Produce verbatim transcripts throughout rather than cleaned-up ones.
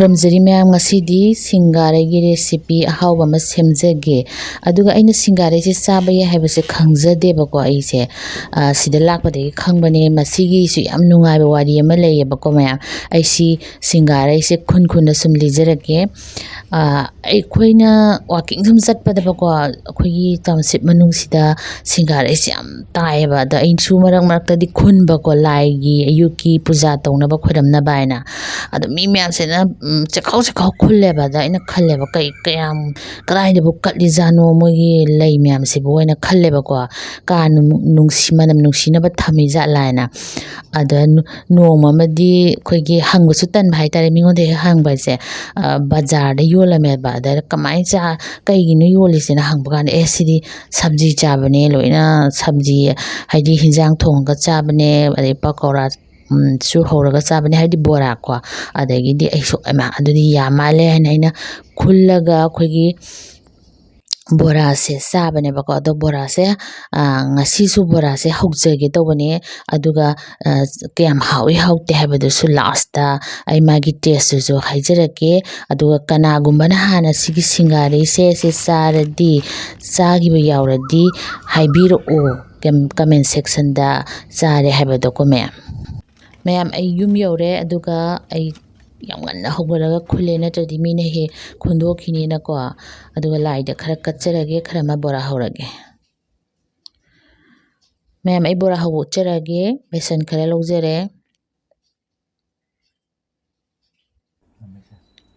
ꯈꯨꯔꯨꯝꯖꯔꯤ ꯃꯌꯥꯝ, ꯉꯁꯤꯗꯤ ꯁꯤꯡꯒꯥꯔꯩꯒꯤ recipe ꯑꯍꯥꯎꯕ ꯑꯃ ꯁꯦꯝꯖꯒꯦ꯫ ꯑꯗꯨꯒ ꯑꯩꯅ ꯁꯤꯡꯒꯥꯔꯩꯁꯦ ꯆꯥꯕ ꯌꯥꯏ ꯍꯥꯏꯕꯁꯦ ꯈꯪꯖꯗꯦꯕꯀꯣ ꯑꯩꯁꯦ꯫ ꯑ, ꯁꯤꯗ ꯂꯥꯛꯄꯗꯒꯤ ꯈꯪꯕꯅꯦ꯫ ꯃꯁꯤꯒꯤꯁꯨ ꯌꯥꯝ ꯅꯨꯡꯉꯥꯏꯕ ꯋꯥꯔꯤ ꯑꯃ ꯂꯩꯌꯦꯕꯀꯣ ꯃꯌꯥꯝ꯫ ꯑꯩ ꯁꯤ ꯁꯤꯡꯒꯥꯔꯩꯁꯦ ꯈꯨꯟ ꯈꯨꯟꯅ ꯁꯨꯝ ꯂꯤꯖꯔꯛꯀꯦ꯫ ꯑ, ꯑꯩꯈꯣꯏꯅ walking ꯁꯨꯝ ꯆꯠꯄꯗꯕꯀꯣ, ꯑꯩꯈꯣꯏꯒꯤ township ꯃꯅꯨꯡꯁꯤꯗ ꯁꯤꯡꯒꯥꯔꯩꯁꯦ ꯌꯥꯝ ꯇꯥꯏꯌꯦꯕ꯫ ꯑꯗ ꯑꯩꯁꯨ ꯃꯔꯛ ꯃꯔꯛꯇꯗꯤ ꯈꯨꯟꯕꯀꯣ, ꯂꯥꯏꯒꯤ ꯑꯌꯨꯛꯀꯤ ꯄꯨꯖꯥ ꯇꯧꯅꯕ, ꯈꯣꯏꯔꯝꯅꯕ ꯍꯥꯏꯅ꯫ ꯑꯗꯣ ꯃꯤ ꯃꯌꯥꯝꯁꯤꯅ, ꯎꯝ, ꯆꯦꯈꯥꯎ ꯆꯦꯈꯥꯎ ꯈꯨꯜꯂꯦꯕ꯫ ꯑꯗ ꯑꯩꯅ ꯈꯜꯂꯦꯕ, "ꯀꯩ, ꯀꯌꯥꯝ, ꯀꯗꯥꯏꯗꯕꯨ ꯀꯠꯂꯤꯖꯥꯠꯅꯣ ꯃꯣꯏꯒꯤ ꯂꯩ ꯃꯌꯥꯝꯁꯤꯕꯨ?" ꯍꯥꯏꯅ ꯈꯜꯂꯦꯕꯀꯣ꯫ ꯀꯥ ꯅꯨꯡ-, ꯅꯨꯡꯁꯤ-, ꯃꯅꯝ ꯅꯨꯡꯁꯤꯅꯕ ꯊꯝꯃꯤ ꯖꯥꯠꯂꯥ ꯍꯥꯏꯅ꯫ ꯑꯗ ꯅꯣ-, ꯅꯣꯡꯃ ꯑꯃꯗꯤ ꯑꯩꯈꯣꯏꯒꯤ ꯍꯪꯕꯁꯨ ꯇꯟꯕ ꯍꯥꯏꯇꯥꯔꯦ, ꯃꯤꯉꯣꯟꯗ ꯍꯦꯛ ꯍꯪꯕꯁꯦ꯫ ꯑ, ꯕꯖꯥꯔꯗ ꯌꯣꯜꯂꯝꯃꯦꯕ꯫ ꯑꯗ ꯀꯃꯥꯏꯅ ꯆꯥ-, "ꯀꯩꯒꯤꯅꯣ ꯌꯣꯜꯂꯤꯁꯦꯅ?" ꯍꯪꯕ ꯀꯥꯟꯗ, "ꯑꯦ, ꯁꯤꯗꯤ ꯁꯕꯖꯤ ꯆꯥꯕꯅꯦ, ꯂꯣꯏꯅ ꯁꯕꯖꯤ, ꯍꯥꯏꯗꯤ ꯍꯤꯟꯖꯥꯡ ꯊꯣꯡꯉꯒ ꯆꯥꯕꯅꯦ, ꯑꯗꯩ ꯄꯀꯧꯔꯥ, ꯎꯝ, ꯁꯨ ꯍꯧꯔꯒ ꯆꯥꯕꯅꯦ", ꯍꯥꯏꯗꯤ ꯕꯣꯔꯥ ꯀꯣ꯫ ꯑꯗꯒꯤꯗꯤ ꯑꯩꯁꯨ, "ꯑꯩꯃꯥ, ꯑꯗꯨꯗꯤ ꯌꯥꯝ ꯃꯥꯜꯂꯦ" ꯍꯥꯏꯅ ꯑꯩꯅ ꯈꯨꯜꯂꯒ ꯑꯩꯈꯣꯏꯒꯤ ꯕꯣꯔꯥꯁꯦ ꯆꯥꯕꯅꯦꯕꯀꯣ꯫ ꯑꯗꯣ ꯕꯣꯔꯥꯁꯦ, ꯑ, ꯉꯁꯤꯁꯨ ꯕꯣꯔꯥꯁꯦ ꯍꯧꯖꯒꯦ ꯇꯧꯕꯅꯦ꯫ ꯑꯗꯨꯒ, ꯑ, ꯀꯌꯥꯝ ꯍꯥꯎꯏ ꯍꯥꯎꯇꯦ ꯍꯥꯏꯕꯗꯨꯁꯨ last ꯑꯩ ꯃꯥꯒꯤ taste ꯇꯨꯁꯨ ꯍꯥꯏꯖꯔꯛꯀꯦ꯫ ꯑꯗꯨꯒ ꯀꯅꯥꯒꯨꯝꯕꯅ ꯍꯥꯟꯅ ꯁꯤꯒꯤ ꯁꯤꯡꯒꯥꯔꯩꯁꯦ ꯁꯤ ꯆꯥꯔꯗꯤ, ꯆꯥꯈꯤꯕ ꯌꯥꯎꯔꯗꯤ ꯍꯥꯏꯕꯤꯔꯛꯑꯣ, ꯀꯝ-, comment section ꯗ ꯆꯥꯔꯦ ꯍꯥꯏꯕꯗꯣꯀꯣ ꯃꯌꯥꯝ꯫ ꯃꯌꯥꯝ, ꯑꯩ ꯌꯨꯝ ꯌꯧꯔꯦ, ꯑꯗꯨꯒ ꯑꯩ ꯌꯥꯝ ꯉꯟꯅ ꯍꯧꯒꯠꯂꯒ ꯈꯨꯜꯂꯦ, ꯅꯠꯇ꯭ꯔꯗꯤ ꯃꯤꯅ ꯍꯦꯛ ꯈꯨꯟꯗꯣꯛꯈꯤꯅꯤꯅꯀꯣ꯫ ꯑꯗꯨꯒ ꯂꯥꯏꯗ ꯈꯔ ꯀꯠꯆꯔꯒꯦ, ꯈꯔ ꯑꯃ ꯕꯣꯔꯥ ꯍꯧꯔꯒꯦ꯫ ꯃꯌꯥꯝ, ꯑꯩ ꯕꯣꯔꯥ ꯍꯧꯕ ꯎꯠꯆꯔꯒꯦ, ꯕꯦꯁꯟ ꯈꯔ ꯂꯧꯖꯔꯦ꯫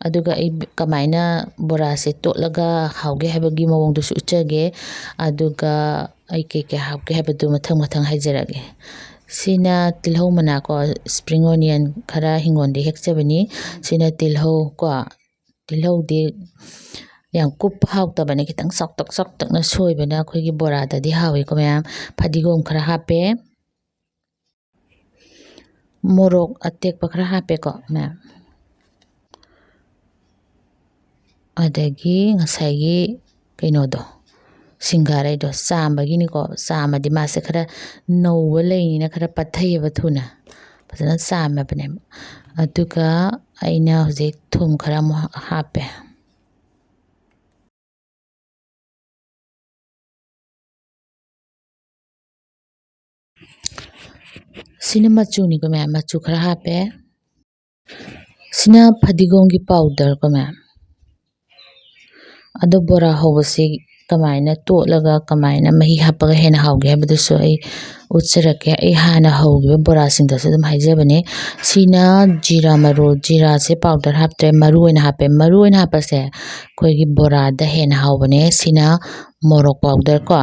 ꯑꯗꯨꯒ ꯑꯩ ꯀꯃꯥꯏꯅ ꯕꯣꯔꯥꯁꯦ ꯇꯣꯠꯂꯒ ꯍꯥꯎꯒꯦ ꯍꯥꯏꯕꯒꯤ ꯃꯑꯣꯡꯗꯨꯁꯨ ꯎꯠꯆꯒꯦ꯫ ꯑꯗꯨꯒ ꯑꯩ ꯀꯩ ꯀꯩ ꯍꯥꯞꯀꯦ ꯍꯥꯏꯕꯗꯨ ꯃꯊꯪ ꯃꯊꯪ ꯍꯥꯏꯖꯔꯛꯑꯒꯦ꯫ ꯁꯤꯅ ꯇꯤꯜꯍꯧ ꯃꯅꯥ ꯀꯣ, spring onion ꯈꯔ ꯍꯤꯡꯒꯣꯜꯗꯒꯤ ꯍꯦꯛꯆꯕꯅꯤ꯫ ꯁꯤꯅ ꯇꯤꯜꯍꯧ ꯀꯣ, ꯇꯤꯜꯍꯧꯗꯤ ꯌꯥꯝ ꯀꯨꯞꯄ ꯍꯥꯎꯇꯕꯅꯦ, ꯈꯤꯇꯪ ꯆꯥꯎꯇꯛ ꯆꯥꯎꯇꯛꯅ ꯁꯣꯏꯕꯅ ꯑꯩꯈꯣꯏꯒꯤ ꯕꯣꯔꯥꯗꯗꯤ ꯍꯥꯎꯏꯀꯣ ꯃꯌꯥꯝ꯫ ꯐꯗꯤꯒꯣꯝ ꯈꯔ ꯍꯥꯞꯄꯦ꯫ ꯃꯣꯔꯣꯛ ꯑꯇꯦꯛꯄ ꯈꯔ ꯍꯥꯞꯄꯦꯀꯣ ꯃꯌꯥꯝ꯫ ꯑꯗꯒꯤ ꯉꯁꯥꯏꯒꯤ ꯀꯩꯅꯣꯗꯣ, ꯁꯤꯡꯒꯥꯔꯩꯗꯣ ꯆꯥꯝꯕꯒꯤꯅꯤꯀꯣ꯫ ꯆꯥꯝꯃꯗꯤ ꯃꯥꯁꯦ ꯈꯔ ꯅꯧꯕ ꯂꯩꯅꯤꯅ ꯈꯔ ꯄꯠꯊꯩꯌꯦꯕ ꯊꯨꯅ꯫ ꯐꯖꯅ ꯆꯥꯝꯃꯕꯅꯦꯕ꯫ ꯑꯗꯨꯒ ꯑꯩꯅ ꯍꯧꯖꯤꯛ ꯊꯨꯝ ꯈꯔ ꯑꯃꯨꯛ ꯍꯥꯞꯄꯦ꯫ ꯁꯤꯅ ꯃꯆꯨꯅꯤꯀꯣ ꯃꯌꯥꯝ, ꯃꯆꯨ ꯈꯔ ꯍꯥꯞꯄꯦ꯫ ꯁꯤꯅ ꯐꯗꯤꯒꯣꯝꯒꯤ powder ꯀꯣ ꯃꯌꯥꯝ꯫ ꯑꯗꯣ ꯕꯣꯔꯥ ꯍꯧꯕꯁꯤ ꯀꯃꯥꯏꯅ ꯇꯣꯠꯂꯒ, ꯀꯃꯥꯏꯅ ꯃꯍꯤ ꯍꯥꯞꯄꯒ ꯍꯦꯟꯅ ꯍꯥꯎꯒꯦ ꯍꯥꯏꯕꯗꯨꯁꯨ ꯑꯩ ꯎꯠꯆꯔꯛꯀꯦ꯫ ꯑꯩ ꯍꯥꯟꯅ ꯍꯧꯈꯤꯕ ꯕꯣꯔꯥꯁꯤꯡꯗꯁꯨ ꯑꯗꯨꯝ ꯍꯥꯏꯖꯕꯅꯦ꯫ ꯁꯤꯅ ꯖꯤꯔꯥ ꯃꯔꯨ, ꯖꯤꯔꯥꯁꯦ powder ꯍꯥꯞꯇ꯭ꯔꯦ, ꯃꯔꯨ ꯑꯣꯏꯅ ꯍꯥꯞꯄꯦ꯫ ꯃꯔꯨ ꯑꯣꯏꯅ ꯍꯥꯞꯄꯁꯦ ꯑꯩꯈꯣꯏꯒꯤ ꯕꯣꯔꯥꯗ ꯍꯦꯟꯅ ꯍꯥꯎꯕꯅꯦ꯫ ꯁꯤꯅ ꯃꯣꯔꯣꯛ powder ꯀꯣ꯫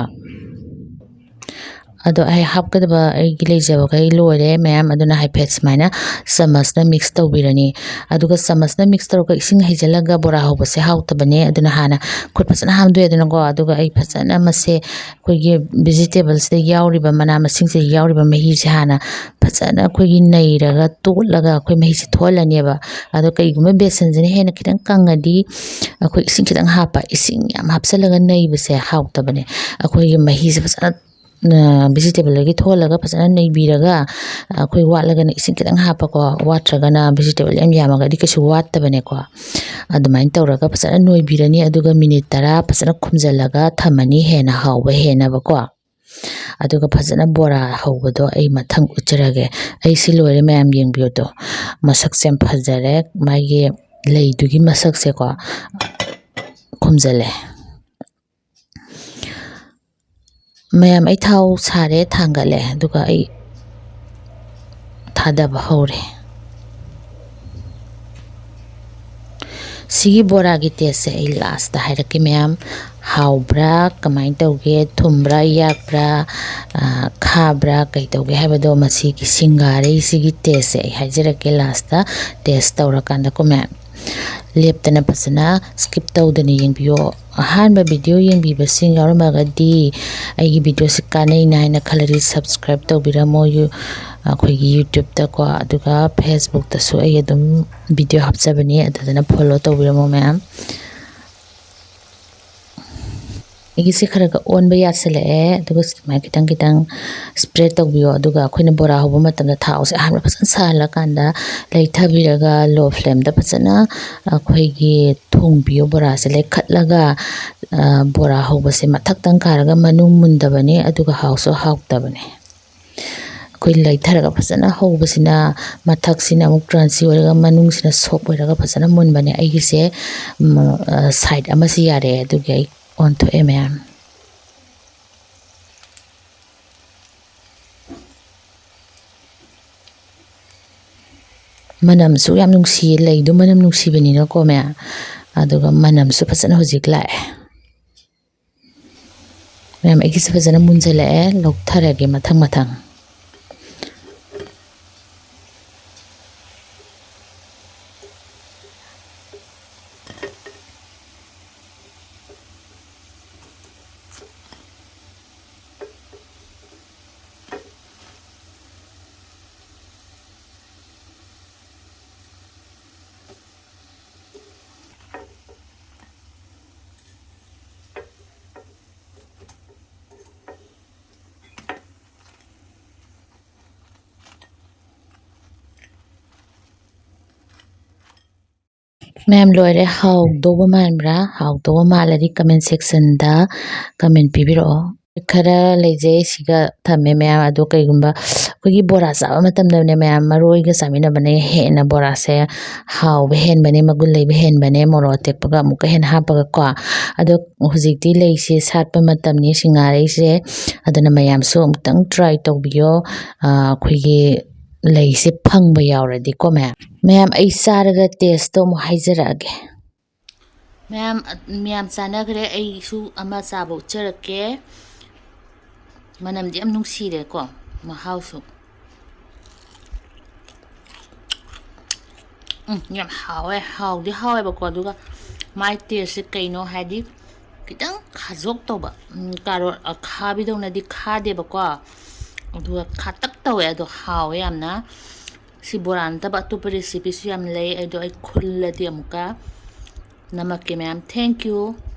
ꯑꯗꯣ ꯑꯩ ꯍꯥꯞꯀꯗꯕ ꯑꯩꯒꯤ ꯂꯩꯖꯕꯈꯩ ꯂꯣꯏꯔꯦ ꯃꯌꯥꯝ, ꯑꯗꯨꯅ ꯍꯥꯏꯐꯦꯠ ꯁꯨꯃꯥꯏꯅ ꯆꯥꯃꯁꯅ mix ꯇꯧꯕꯤꯔꯅꯤ꯫ ꯑꯗꯨꯒ ꯆꯥꯃꯁꯅ mix ꯇꯧꯔꯒ ꯏꯁꯤꯡ ꯍꯩꯖꯤꯜꯂꯒ ꯕꯣꯔꯥ ꯍꯧꯕꯁꯦ ꯍꯥꯎꯇꯕꯅꯦ, ꯑꯗꯨꯅ ꯍꯥꯟꯅ ꯈꯨꯠ ꯐꯖꯅ ꯍꯥꯝꯗꯣꯛꯑꯦꯗꯅꯀꯣ, ꯑꯗꯨꯒ ꯑꯩ ꯐꯖꯅ ꯃꯁꯦ ꯑꯩꯈꯣꯏꯒꯤ vegetableꯁꯤꯗ ꯌꯥꯎꯔꯤꯕ, ꯃꯅꯥ ꯃꯁꯤꯡꯁꯤꯗ ꯌꯥꯎꯔꯤꯕ ꯃꯍꯤꯁꯦ ꯍꯥꯟꯅ ꯐꯖꯅ ꯑꯩꯈꯣꯏꯒꯤ ꯅꯩꯔꯒ ꯇꯣꯠꯂꯒ ꯑꯩꯈꯣꯏ ꯃꯍꯤꯁꯦ ꯊꯣꯛꯍꯜꯂꯅꯦꯕ꯫ ꯑꯗꯣ ꯀꯩꯒꯨꯝꯕ ꯕꯦꯁꯟꯁꯤꯅ ꯍꯦꯟꯅ ꯈꯤꯇꯪ ꯀꯪꯉꯗꯤ ꯑꯩꯈꯣꯏ ꯏꯁꯤꯡ ꯈꯤꯇꯪ ꯍꯥꯞꯄ, ꯏꯁꯤꯡ ꯌꯥꯝ ꯍꯥꯞꯆꯤꯜꯂꯒ ꯅꯩꯕꯁꯦ ꯍꯥꯎꯇꯕꯅꯦ꯫ ꯑꯩꯈꯣꯏꯒꯤ ꯃꯍꯤꯁꯦ ꯐꯖꯅ vegetableꯗꯒꯤ ꯊꯣꯛꯍꯜꯂꯒ ꯐꯖꯅ ꯅꯩꯕꯤꯔꯒ, ꯑꯩꯈꯣꯏ ꯋꯥꯠꯂꯒꯅ ꯏꯁꯤꯡ ꯈꯤꯇꯪ ꯍꯥꯞꯄꯀꯣ, ꯋꯥꯠꯇ꯭ꯔꯒꯅ vegetable ꯌꯥꯝ ꯌꯥꯝꯃꯒꯗꯤ ꯀꯩꯁꯨ ꯋꯥꯠꯇꯕꯅꯦꯀꯣ꯫ ꯑꯗꯨꯃꯥꯏꯅ ꯇꯧꯔꯒ ꯐꯖꯅ ꯅꯣꯏꯕꯤꯔꯅꯤ꯫ ꯑꯗꯨꯒ minute ꯇꯔꯥ ꯐꯖꯅ ꯈꯨꯝꯖꯤꯜꯂꯒ ꯊꯝꯃꯅꯤ, ꯍꯦꯟꯅ ꯍꯥꯎꯕ ꯍꯦꯟꯅꯕꯀꯣ꯫ ꯑꯗꯨꯒ ꯐꯖꯅ ꯕꯣꯔꯥ ꯍꯧꯕꯗꯣ ꯑꯩ ꯃꯊꯪ ꯎꯠꯆꯔꯒꯦ꯫ ꯑꯩ ꯁꯤ ꯂꯣꯏꯔꯦ ꯃꯌꯥꯝ, ꯌꯦꯡꯕꯤꯌꯨꯗꯣ, ꯃꯁꯛꯁꯦ ꯌꯥꯝ ꯐꯖꯔꯦ, ꯃꯥꯒꯤ ꯂꯩꯗꯨꯒꯤ ꯃꯁꯛꯁꯦꯀꯣ ꯈꯨꯝꯖꯤꯜꯂꯦ꯫ ꯃꯌꯥꯝ, ꯑꯩ ꯊꯥꯎ ꯁꯥꯔꯦ, ꯊꯥꯡꯒꯠꯂꯦ, ꯑꯗꯨꯒ ꯑꯩ ꯊꯥꯗꯕ ꯍꯧꯔꯦ꯫ ꯁꯤꯒꯤ ꯕꯣꯔꯥꯒꯤ tasteꯁꯦ ꯑꯩ lastꯇ ꯍꯥꯏꯔꯛꯀꯦ ꯃꯌꯥꯝ꯫ ꯍꯥꯎꯕ꯭ꯔꯥ, ꯀꯃꯥꯏꯅ ꯇꯧꯒꯦ, ꯊꯨꯝꯕ꯭ꯔꯥ, ꯌꯥꯛꯄ꯭ꯔꯥ, ꯑ, ꯈꯥꯕ꯭ꯔꯥ, ꯀꯩ ꯇꯧꯒꯦ ꯍꯥꯏꯕꯗꯣ, ꯃꯁꯤꯒꯤ ꯁꯤꯡꯒꯥꯔꯩꯁꯤꯒꯤ tasteꯁꯦ ꯑꯩ ꯍꯥꯏꯖꯔꯛꯀꯦ lastꯇ, taste ꯇꯧꯔꯀꯥꯟꯗꯀꯣ ꯃꯌꯥꯝ꯫ ꯂꯦꯞꯇꯅ ꯐꯖꯅ skip ꯇꯧꯗꯅ ꯌꯦꯡꯕꯤꯌꯣ꯫ ꯑꯍꯥꯟꯕ video ꯌꯦꯡꯕꯤꯕꯁꯤꯡ ꯌꯥꯎꯔꯝꯃꯒꯗꯤ ꯑꯩꯒꯤ videoꯁꯤ ꯀꯥꯟꯅꯩꯅ ꯍꯥꯏꯅ ꯈꯜꯂꯗꯤ subscribe ꯇꯧꯕꯤꯔꯝꯃꯣ꯫ ꯌꯨ-, ꯑꯩꯈꯣꯏꯒꯤ YouTubeꯇꯀꯣ, ꯑꯗꯨꯒ Facebookꯇꯁꯨ ꯑꯩ ꯑꯗꯨꯝ video ꯍꯥꯞꯆꯕꯅꯤ, ꯑꯗꯨꯗꯅ follow ꯇꯧꯕꯤꯔꯝꯃꯣ ꯃꯌꯥꯝ꯫ ꯑꯩꯒꯤꯁꯦ ꯈꯔ ꯈꯔ ꯑꯣꯟꯕ ꯌꯥꯁꯜꯂꯛꯑꯦ꯫ ꯑꯗꯨꯒ ꯁꯨꯃꯥꯏꯅ ꯈꯤꯇꯪ ꯈꯤꯇꯪ spread ꯇꯧꯕꯤꯌꯣ꯫ ꯑꯗꯨꯒ ꯑꯩꯈꯣꯏꯅ ꯕꯣꯔꯥ ꯍꯧꯕ ꯃꯇꯝꯗ ꯊꯥꯎꯁꯦ ꯑꯍꯥꯟꯕ ꯐꯖꯅ ꯁꯥꯍꯜꯂꯀꯥꯟꯗ ꯂꯩꯊꯕꯤꯔꯒ low flameꯗ ꯐꯖꯅ ꯑꯩꯈꯣꯏꯒꯤ ꯊꯣꯡꯕꯤꯌꯣ꯫ ꯕꯣꯔꯥꯁꯦ ꯂꯩꯈꯠꯂꯒ, ꯑ, ꯕꯣꯔꯥ ꯍꯧꯕꯁꯦ ꯃꯊꯛꯇꯪ ꯀꯥꯔꯒ ꯃꯅꯨꯡ ꯃꯨꯟꯗꯕꯅꯤ, ꯑꯗꯨꯒ ꯍꯥꯎꯁꯨ ꯍꯥꯎꯇꯕꯅꯤ꯫ ꯑꯩꯈꯣꯏ ꯂꯩꯊꯔꯒ ꯐꯖꯅ ꯍꯧꯕꯁꯤꯅ ꯃꯊꯛꯁꯤꯅ ꯑꯃꯨꯛ crunchy ꯑꯣꯏꯔꯒ ꯃꯅꯨꯡꯁꯤꯅ soft ꯑꯣꯏꯔꯒ ꯐꯖꯅ ꯃꯨꯟꯕꯅꯦ꯫ ꯑꯩꯒꯤꯁꯦ, ꯎꯝ, ꯑ, side ꯑꯃꯁꯤ ꯌꯥꯔꯦ, ꯑꯗꯨꯒꯤ ꯑꯩ ꯑꯣꯟꯊꯣꯛꯑꯦ ꯃꯌꯥꯝ꯫ ꯃꯅꯝꯁꯨ ꯌꯥꯝ ꯅꯨꯡꯁꯤꯌꯦ, ꯂꯩꯗꯣ ꯃꯅꯝ ꯅꯨꯡꯁꯤꯕꯅꯤꯅꯀꯣ ꯃꯌꯥꯝ꯫ ꯑꯗꯨꯒ ꯃꯅꯝꯁꯨ ꯐꯖꯅ ꯍꯧꯖꯤꯛ ꯂꯥꯛꯑꯦ꯫ ꯃꯌꯥꯝ, ꯑꯩꯒꯤꯁꯦ ꯐꯖꯅ ꯃꯨꯟꯖꯜꯂꯛꯑꯦ, ꯂꯧꯊꯔꯒꯦ ꯃꯊꯪ ꯃꯊꯪ꯫ ꯃꯌꯥꯝ, ꯂꯣꯏꯔꯦ꯫ ꯍꯥꯎꯗꯧꯕ ꯃꯥꯟꯕ꯭ꯔꯥ? ꯍꯥꯎꯗꯧꯕ ꯃꯥꯜꯂꯗꯤ comment sectionꯗ comment ꯄꯤꯕꯤꯔꯛꯑꯣ꯫ ꯈꯔ ꯂꯩꯖꯩ, ꯁꯤꯒ ꯊꯝꯃꯦ ꯃꯌꯥꯝ꯫ ꯑꯗꯣ ꯀꯩꯒꯨꯝꯕ ꯑꯩꯈꯣꯏꯒꯤ ꯕꯣꯔꯥ ꯆꯥꯕ ꯃꯇꯝꯗꯅꯦ ꯃꯌꯥꯝ, ꯃꯔꯣꯏꯒ ꯆꯥꯃꯤꯟꯅꯕꯅ ꯍꯦꯟꯅ ꯕꯣꯔꯥꯁꯦ ꯍꯥꯎꯕ ꯍꯦꯟꯕꯅꯦ, ꯃꯒꯨꯟ ꯂꯩꯕ ꯍꯦꯟꯕꯅꯦ, ꯃꯣꯔꯣꯛ ꯑꯇꯦꯛꯄꯒ ꯑꯃꯨꯛꯀ ꯍꯦꯟꯅ ꯍꯥꯞꯄꯒꯀꯣ꯫ ꯑꯗꯣ ꯍꯧꯖꯤꯛꯇꯤ ꯂꯩꯁꯦ ꯁꯥꯠꯄ ꯃꯇꯝꯅꯤ, ꯁꯤꯡꯉꯥꯔꯩꯁꯦ꯫ ꯑꯗꯨꯅ ꯃꯌꯥꯝꯁꯨ ꯑꯃꯨꯛꯇꯪ try ꯇꯧꯕꯤꯌꯣ꯫ ꯑ, ꯑꯩꯈꯣꯏꯒꯤ ꯂꯩꯁꯦ ꯐꯪꯕ ꯌꯥꯎꯔꯗꯤꯀꯣ ꯃꯌꯥꯝ꯫ ꯃꯌꯥꯝ, ꯑꯩ ꯆꯥꯔꯒ tasteꯇꯣ ꯑꯃꯨꯛ ꯍꯥꯏꯖꯔꯛꯑꯒꯦ꯫ ꯃꯌꯥꯝ, ꯃꯌꯥꯝ ꯆꯥꯅꯈ꯭ꯔꯦ, ꯑꯩꯁꯨ ꯑꯃ ꯆꯥꯕ ꯎꯠꯆꯔꯛꯀꯦ꯫ ꯃꯅꯝꯗꯤ ꯌꯥꯝ ꯅꯨꯡꯁꯤꯔꯦꯀꯣ, ꯃꯍꯥꯎꯁꯨ꯫ ꯎꯝ, ꯌꯥꯝ ꯍꯥꯎꯋꯦ, ꯍꯥꯎꯗꯤ ꯍꯥꯎꯋꯦꯕꯀꯣ꯫ ꯑꯗꯨꯒ ꯃꯥꯏ tasteꯁꯦ ꯀꯩꯅꯣ ꯍꯥꯏꯗꯤ, ꯈꯤꯇꯪ ꯈꯥꯖꯣꯛ ꯇꯧꯕ, ꯎꯝ, carrot ꯑꯈꯥꯕꯤꯗꯧꯅꯗꯤ ꯈꯥꯗꯦꯕꯀꯣ, ꯑꯗꯨꯒ ꯈꯥꯇꯛ ꯇꯧꯋꯦ, ꯑꯗꯣ ꯍꯥꯎꯋꯦ ꯌꯥꯝꯅ꯫ ꯁꯤ ꯕꯣꯔꯥ ꯅꯠꯇꯕ ꯑꯇꯣꯞꯄ recipeꯁꯨ ꯌꯥꯝ ꯂꯩ, ꯑꯗꯣ ꯑꯩ ꯈꯨꯜꯂꯗꯤ ꯑꯃꯨꯛꯀ ꯅꯝꯃꯛꯀꯦ ꯃꯌꯥꯝ꯫ Thank you꯫